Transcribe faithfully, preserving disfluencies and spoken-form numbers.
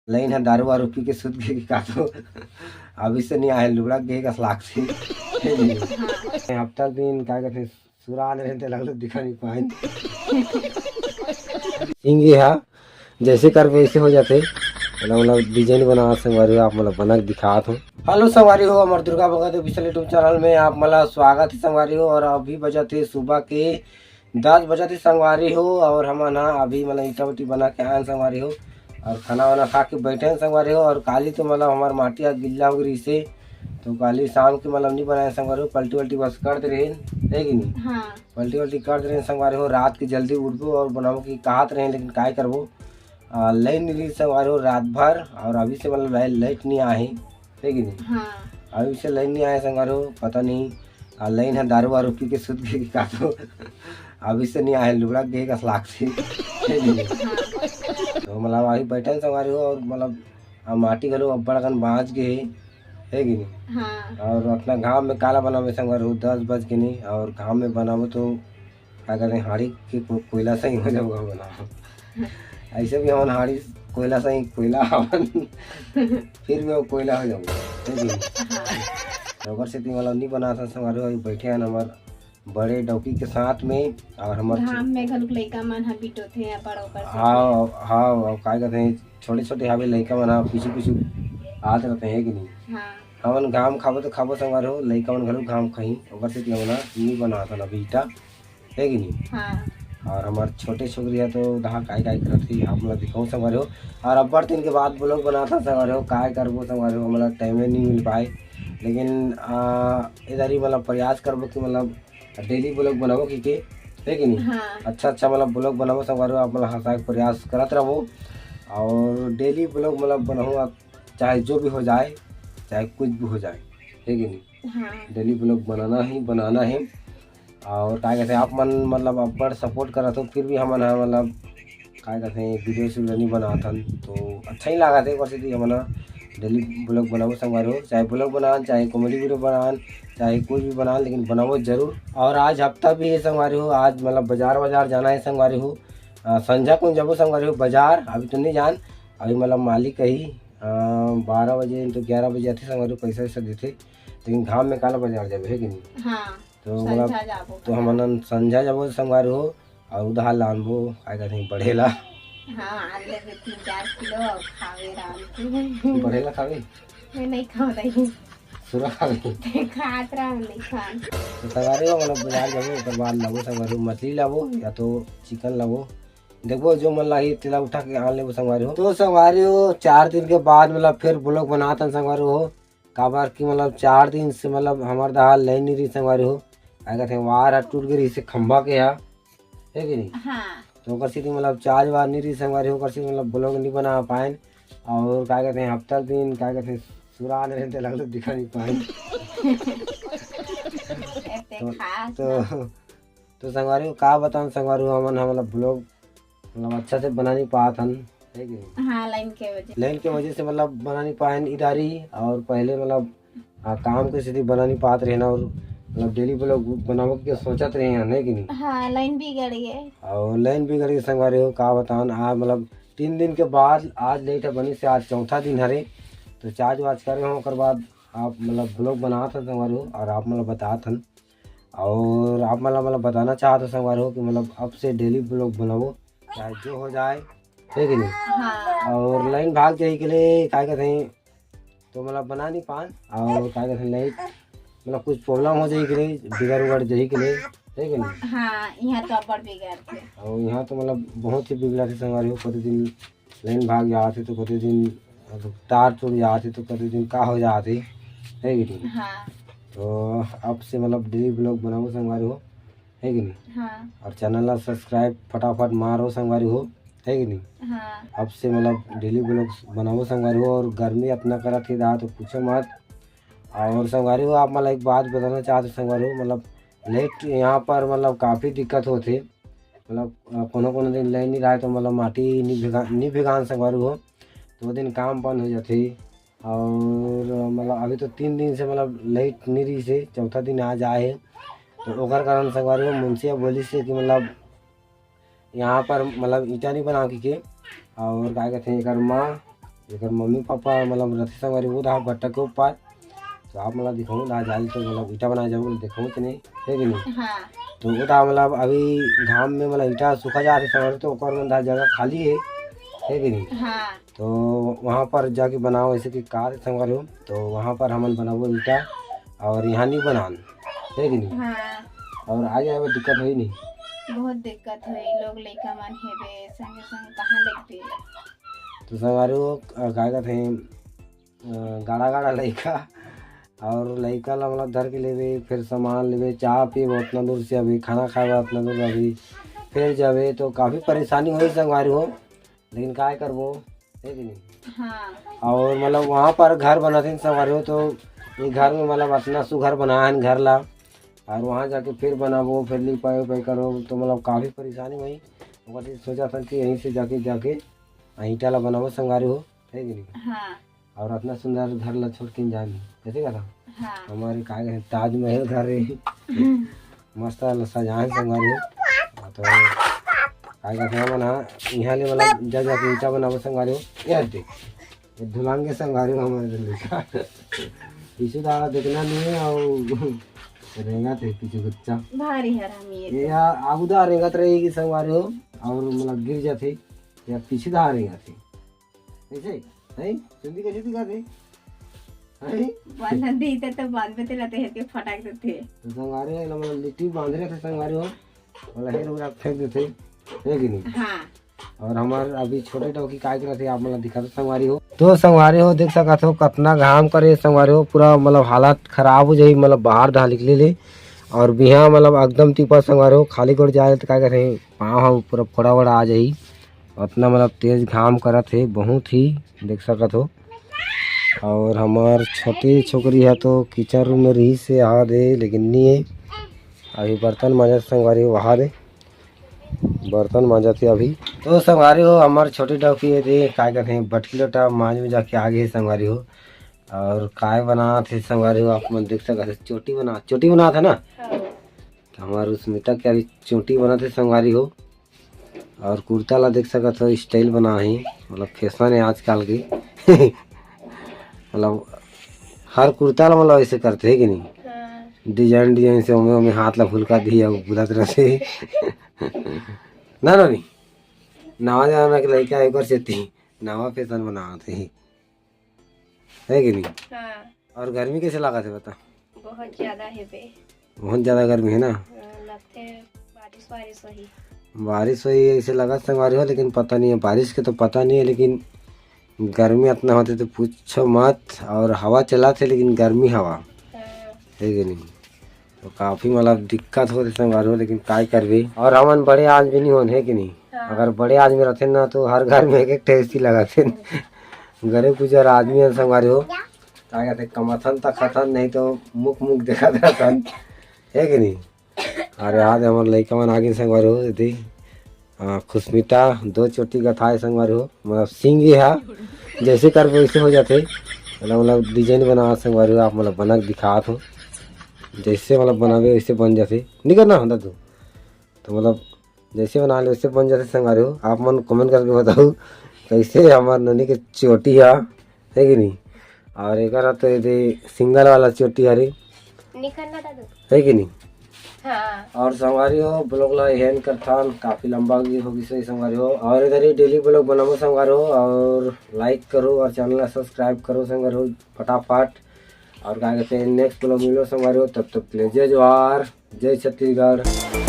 Line ह दारू वारू पी के सुत गे का तो अभी से नहीं आए, लुबड़ा गे कस लागथे। हफ्ता दिन का कहथे सुरा आने रहे ते लगलो दिखा नहीं पाए। सिंगी हा जैसे कर वैसे हो जाथे। मतलब, मतलब डिजाइन बना संगवारी हो, आप मतलब बना के दिखात हो। हेलो संगवारी हो, हमर Durga Bhagat official YouTube channel में आप मतलब स्वागत है संगवारी हो। और अभी बजत हे सुबह के दस बजत हे संगवारी हो, और हमन ह अभी मतलब ईटा उटी बना के आयन संगवारी हो, और खाना वाना खा के बैठे हैं संगवारी हो। और काली तो मतलब हमार माटी आज गिल्ला हो गई से, तो काली शाम के मतलब नहीं बनाए संगवारी हो, पलटी वल्टी बस कर दे रहे हैं, है कि नहीं? हाँ। पलटी वल्टी कर दे रहे हैं संगवारी हो, रात के जल्दी उठबो और बनाबो की कहत रहे, लेकिन काय करबो, आ, लाइन नहीं रही संगवारी हो रात भर, और अभी से मतलब लाइ-, लाइट नहीं आए, है कि नहीं? हाँ। अभी से लाइन नहीं आए संगवारी हो, पता नहीं, आ, लाइन ह दारू वारू पी के सुत गे का तो अभी से नहीं आए, लुबड़ा गे कस लागथे, है कि नहीं? हाँ। तो मतलब अभी बैठे हैं संगवारी हो, और मतलब आ, माटी घलो अब्बड़ अकन बाँच गे हे, है कि नहीं? हाँ। और अतना घाम में काला बनाबे संगवारी हो, दस बज के नहीं, और घाम में बनाबो तो का कहते हैं, हाड़ी के को-, कोयला सही हो जाओगा बनाबो। ऐसे भी हमन हाड़ी कोयला सही कोयला हवन, फिर भी वो कोयला हो जाओगा, है कि नहीं? हाँ। तो ओकर सेती मतलब नहीं बनात हन संगवारी हो, अभी बैठे हैं हमर बड़े डौकी के साथ में, और हमर घाम में घलुक लइका मन ह बिटोथे या बड़ ओकर सेती। हाँ, हाँ, और का कहते हैं, छोटे छोटे हावे लइका मन ह पीछू पीछू आत रहते हैं कि नहीं? हाँ। हमन घाम खाबो तो खाबो संगवारी हो, लइका मन घलो घाम खाही, ओकर सेती हमन ह नहीं बनात हन अभी ईटा, है कि नहीं? हाँ। और हमार छोटे छोकरी है तो दहा काय काय करत ही, आप मतलब दिखाऊँ संगवारी हो। और अब्बड़ दिन के बाद ब्लॉग बनात हन संगवारी हो, काय करबो संगवारी हो, मतलब टाइम नहीं मिल पाए, लेकिन आ, इधर ही मतलब प्रयास करबो कि मतलब डेली ब्लॉग बनाबो की के, है कि नहीं? हाँ। अच्छा अच्छा मतलब ब्लॉग बनाबो संगवारी हो, आप मतलब हंसा के प्रयास करत रहबो, और डेली ब्लॉग मतलब बनाऊँ, आप चाहे जो भी हो जाए, चाहे कुछ भी हो जाए, है कि नहीं? हाँ। डेली ब्लॉग बनाना ही बनाना है। और का कहते हैं, आप मन मतलब अब्बड़ सपोर्ट करत हो, फिर भी हमन ह मतलब का कहते हैं, वीडियो से नहीं बनात हन, तो अच्छा ही लागत है। ओकर सेती हमन ह डेली ब्लॉग बनाबो संगवारी हो, चाहे ब्लॉग बनान, चाहे कॉमेडी वीडियो बनान, चाहे कुछ भी बनान, लेकिन बनाबो जरूर। और आज हफ्ता भी है संगवारी हो, आज मतलब बाजार बाजार जाना है संगवारी हो, आ, संझा कुन जाबो संगवारी हो बाजार, अभी तो नहीं जान, अभी मतलब मालिक कही आ, बारह बजे तो ग्यारह बजे आथे संगवारी हो, पैसा वैसा देथे, लेकिन घाम में काला बाजार जाबे, है कि नहीं? हाँ। तो मतलब संझा जाबो तो बाजार। हमन संझा जाबो संगवारी हो, और उधार लानबो, काय कहते हैं, बढ़ेला। हाँ, आन लेबे तीन चार किलो और खावे राम के। बढ़ेला खावे? मैं नहीं खाओ रही। सुरा खावे? ते खात रहा, नहीं खान। तो संगवारी हो, मतलब बाजार जाबो, ओकर बाद लाबो संगवारी हो, मछली लाबो या तो चिकन लाबो, देखबो जो मन लाही तेला उठा के आन लेबो संगवारी हो। तो संगवारी हो, चार दिन के बाद मतलब फिर ब्लॉग बनात हन संगवारी हो, काबर कि मतलब चार दिन से मतलब हमर दहा लाइन नहीं रही संगवारी हो, का कहते हैं, वायर ह टूट गई रही से खंभा के हा, है कि नहीं? हाँ। तो ओकर सेती मतलब चार्ज वार नहीं रही संगवारी हो, ओकर सेती मतलब ब्लॉग नहीं बना पाएन। और का कहते हैं, हफ्ता दिन का कहते हैं, सुरा आने रहे ते लगलो दिखा नहीं पाएन। एते तो, खास तो, ना। तो संगवारी हो का बताऊं संगवारी हो, हमन ह मतलब ब्लॉग मतलब अच्छा से बना नहीं पात हन, है कि नहीं? हाँ, लाइन के वजह। लाइन के वजह से मतलब बना नहीं पाए हन इधारी, और पहले मतलब आ, काम के सेती बना नहीं पात रहे ना, और मतलब डेली ब्लॉग बनाबो के सोचत रहे हन, है कि नहीं? हाँ, लाइन बिगड़ गए। और लाइन बिगड़ गई संगवारी हो, का बतान, आज मतलब तीन दिन के बाद आज लेट है बनी से, आज चौथा दिन हरे, तो चार्ज वार्ज करे हो, ओकर बाद आप मतलब ब्लॉग बनात हन संगवारी हो, और आप मतलब बतात हन, और आप मतलब मतलब बताना चाहत हो संगवारी हो कि मतलब अब से डेली ब्लॉग बनाबो, चाहे जो हो जाए, है कि नहीं? हाँ। और लाइन भाग जाए के लिए का कहते हैं, तो मतलब बना नहीं पान, और का कहते हैं, लाइट मतलब कुछ प्रॉब्लम हो जाए के लिए, बिगड़ उगड़ जाए के लिए, है कि नहीं? हाँ, यहाँ तो अब्बड़ बिगड़थे। और यहाँ तो मतलब बहुत ही बिगड़थे संगवारी हो, कति दिन लाइन भाग जाथे तो कति दिन तार टूट जाथे तो कति दिन का हो जाथे, है कि नहीं? हाँ। तो अब से मतलब डेली ब्लॉग बनाबो संगवारी हो, है कि नहीं? हाँ। और चैनल ला सब्सक्राइब फटाफट मारो संगवारी हो, है कि नहीं? हाँ। अब से मतलब डेली ब्लॉग बनाबो संगवारी हो, और गर्मी इतना करत हे दा तो पूछो मत। और संगवारी हो, आप मतलब एक बात बताना चाहत हो संगवारी हो, मतलब लाइट यहाँ पर मतलब काफ़ी दिक्कत होथे, मतलब अ, कोनो कोनो दिन लाइन नहीं रहे तो मतलब माटी नहीं भिगा नहीं भिगान संगवारी हो, तो वो दिन काम बंद हो जाथे। और मतलब अभी तो तीन दिन से मतलब लाइट नहीं रही से, चौथा दिन आज आए हे, तो ओकर कारण संगवारी हो मुंशिया बोली से कि मतलब यहाँ पर मतलब ईटा नहीं बना के, और का कहते हैं एकर माँ एकर मम्मी पापा मतलब रथे संगवारी हो, वो डहर भट्टा के ऊपर। तो आप मतलब दिखाऊँ डहर जाल तो मतलब ईटा बनाए जाऊँ, दिखाऊँ तो नहीं, है कि नहीं? हाँ। तो वो डहर मतलब अभी घाम में मतलब ईटा सूखा जात हे संगवारी, तो ओकर मन डहर जगह खाली है, है कि नहीं? हाँ। तो वहाँ पर जाके बनाओ, ऐसे कि कार संगवारी हो, तो वहाँ पर हमन बनाबो ईटा और यहाँ नहीं बनान, है कि नहीं? हाँ। और आ जाए में दिक्कत होई नहीं? बहुत दिक्कत होई, लोग लइका मन हेबे, संगे संग कहाँ लेके? तो संगवारी हो, अ, का कहते हैं, अ, गाड़ा गाड़ा लइका, और लइका ला मतलब धर के लेबे, फिर सामान लेबे, चाय पीबे उतना दूर से, अभी खाना खाबे उतना दूर, अभी फिर जाबे, तो काफ़ी परेशानी होई संगवारी हो, लेकिन काय करबो, है कि नहीं? हाँ। और मतलब वहाँ पर घर बनाते हैं संगवारी हो, तो ये घर में मतलब इतना सुघर बनाए हैं घर ला, और वहाँ जाके फिर बनाबो, फिर लिपाई उपाई करो, तो मतलब काफ़ी परेशानी होई। ओकर से सोचा था कि यहीं से जाके, जाके ईटा ला बनाबो संगवारी हो, है कि नहीं? हाँ। और इतना सुंदर घर ला छोड़ के जान, कैसे कहा था? हाँ। हमारे का कहते हैं, ताजमहल घर है। मस्त वाला सजाए संगवारी हो। हाँ, तो का कहते हैं, हमन हा यहाँ ले वाला जा जाके ईटा बनाबो संगवारी हो। ये देख, ये धुलांगे संगवारी हो हमारे दिल्ली का। पीछू दाड़ा देखना नहीं है, और रेंगत हे पीछू बच्चा। भारी हरामी है ये तो। यार, आगू दाड़ा रेंगत रही कि संगवारी हो, और मतलब गिर जाते, या पीछू दाड़ा रेंगत हे। कैसे? हैं? चुंदी कैसे दिखा दे? हैं? बांधन दे इते तो बांध में तेला ते हेत के फटाक देते। तो संगवारी हो, मतलब लिट्टी बांध रहे थे संगवारी हो, वाला हेर उरा फेंक देते, है कि नहीं? हाँ। और हमार अभी छोटे डौकी काय करत हे, आप मतलब दिखा दो संगवारी हो। तो संगवारी हो, देख सकत हो, कतना घाम करे संगवारी हो, पूरा मतलब हालत खराब हो जाई, मतलब बाहर डहर निकले ले। और बिहान मतलब एकदम तिपा संगवारी हो, खाली गोड़ जाए तो काय करत हे, पाँव ह पूरा फोड़ा वोड़ा आ जाई। उतना मतलब तेज घाम करत हे, बहुत ही देख सकत हो। और हमार छोटी छोकरी ह तो किचन रूम में रही से आ दे, लेकिन नहीं है। अभी बर्तन मांजत संगवारी हो, वहा दे बर्तन मांजत हे अभी। तो संगवारी हो, हमार छोटी डौकी है दे, काय कहते हैं, बटकी लोटा मांज में जाके आ गई है संगवारी हो। और काय बनात हे संगवारी हो, आप मन देख सकत हो, चोटी बना, चोटी बनात हे ना। हाँ। तो हमार उसमिता के अभी चोटी बनात हे संगवारी हो। और कुर्ता ला देख सकत हो, स्टाइल बना है, मतलब फैशन है आजकल के। मतलब हर कुर्ता ला मतलब ऐसे करते है कि नहीं? हाँ। डिजाइन डिजाइन से ओमे ओमे हाथ ला फुलका दिया, बुलत रहते। ना ना नहीं, नवा जमाना के लड़का एक बार से ती नवा फैशन बनावत है, है कि नहीं? हाँ। और गर्मी कैसे लागत है बता? बहुत ज्यादा है बे। बहुत ज्यादा गर्मी है ना? हाँ, लगते बारिश वारिश होही। बारिश होही ऐसे लगत संगवारी हो, लेकिन पता नहीं है, बारिश के तो पता नहीं है, लेकिन गर्मी इतना होते तो पूछो मत। और हवा चलत हे, लेकिन गर्मी हवा हाँ। है कि नहीं? तो काफी मतलब दिक्कत होते संगवारी हो, लेकिन काय करबे। और हमन बड़े आदमी नहीं होन, है कि नहीं? हाँ। अगर बड़े आदमी रहते ना, तो हर घर में एक एक ठे AC लगत हे। गरीब गुजर आदमी है संगवारी हो, काय कहते, कमाथन त खाथन, नहीं तो मुख मुख देखत रहथन, है कि नहीं? अरे आज हमर लइका मन आगे संगवारी हो, दीदी, आ, खुशमिता दो चोटी गथाए संगवारी हो, मतलब सिंगी हा जैसे करबे वैसे हो जाते, मतलब मतलब डिजाइन बना संगवारी हो, आप मतलब बना के दिखात हो, जैसे मतलब बनाबे वैसे बन जाते, नहीं करना होता तू तो मतलब जैसे बना ले वैसे बन जाते संगवारी हो। आप मन कमेंट करके बताओ कैसे हमार ननी के चोटी हा, है कि नहीं? और एक तो ये सिंगल वाला चोटी हरे, निकलना था तो। है कि नहीं? हाँ। और संगवारी हो, ब्लॉग ला एहन करथन, काफी लंबा भी हो गई संगवारी हो। और इधर ही डेली ब्लॉग बनाबो संगवारी हो, और लाइक करो और चैनल ला सब्सक्राइब करो संगवारी हो फटाफट। और का कहते हैं, नेक्स्ट ब्लॉग मिलो संगवारी हो, तब तक के लिए जय जोहार, जय छत्तीसगढ़।